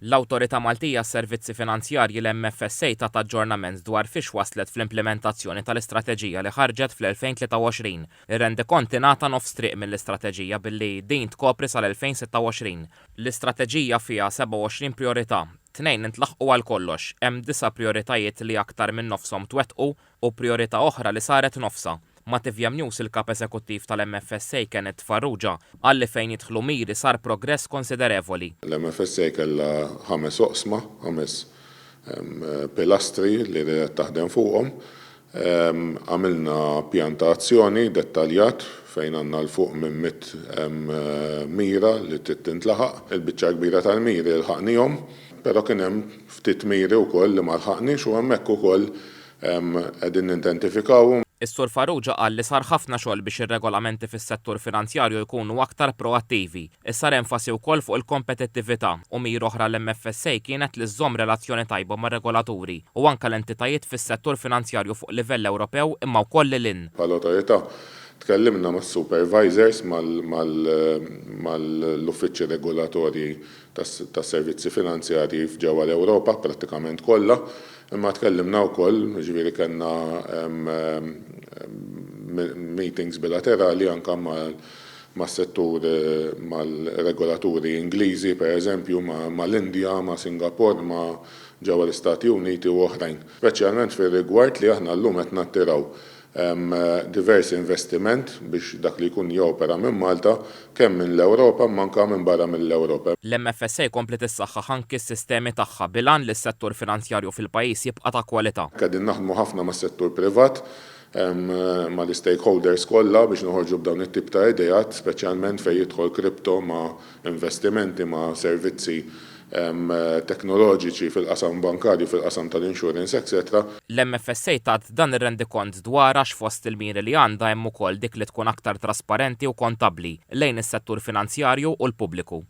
L-Awtorità Maltija għas-Servizzi Finanzjarji l-MFSA tat aġġornament dwar fiex waslet fl-implimentazzjoni tal-istrateġija li ħarġet fl-2023. Ir-rendikont ingħata nofs triq mill-istrateġija billi din tkopri sal-2026. L-istrateġija fiha 27 prijorità, tnejn intlaħqu għal kollox, hemm disa' prijoritajiet li aktar minn nofshom twettqu u prijorità oħra li saret nofsha. Ma' tvm News il-Kap Eżekuttiv tal-MFSA Kenneth Farrugia qal li fejn jidħlu miri sar progress konsiderevoli. L-MFSA kellha ħames oqsma, ħames pilastri li riedet taħdem fuqhom. Għamilna pjan ta' azzjoni dettaljat fejn għandna 'l fuq minn 100 mira li trid tintlaħaq. Il-biċċa l-kbira tal-miri lħaqnihom, però kien hemm ftit miri wkoll li ma lħaqniex u hemmhekk ukoll qegħdin nidentifikawhom. Is-Sur Farrugia qal li sar ħafna xogħol biex ir-regolamenti fis-settur finanzjarju jkunu aktar proattivi. Sar enfasi wkoll fuq il-kompetittività u mira oħra l-MFSA kienet li żżomm relazzjoni tajba mar-regolaturi u anke l-entitajiet fis-settur finanzjarju fuq livell Ewropew imma wkoll lil hinn. Bħala awtorità tkellimna mas-supervisors, mal-uffiċċji regolatorji tas-servizzi finanzjarji f'ġewwa l-Ewropa prattikament kollha, imma tkellimna wkoll, jiġifieri kellna meetings bilaterali anke mas-settur, mal-regolaturi Ingliżi pereżempju, mal-Indja, ma' Singapore, ma' ġewwa l-Istati Uniti u oħrajn. Speċjalment fir-rigward li aħna llum qed nattiraw diversi investiment biex dak li jkun jopera minn Malta, kemm minn l-Ewropa imma anke minn barra mill-Ewropa. L-MFSA kompliet issaħħaħ anki s-sistemi tagħha bil-għan li s-settur finanzjarju fil-pajjiż jibqa' ta' kwalità. Qegħdin naħdmu ħafna mas-settur privat, mal-istakeholders kollha biex noħorġu b'dawn it-tip ta' ideat, speċjalment fejn jidħol crypto ma' investimenti, ma' servizzi teknoloġiċi fil-qasam bankarju, fil-qasam tal-insurance, etc. L-MFSA tat dan ir-rendikont dwar għax fost il-miri li għandha hemm ukoll dik li tkun aktar trasparenti u kontabbli lejn is-settur finanzjarju u l-pubbliku.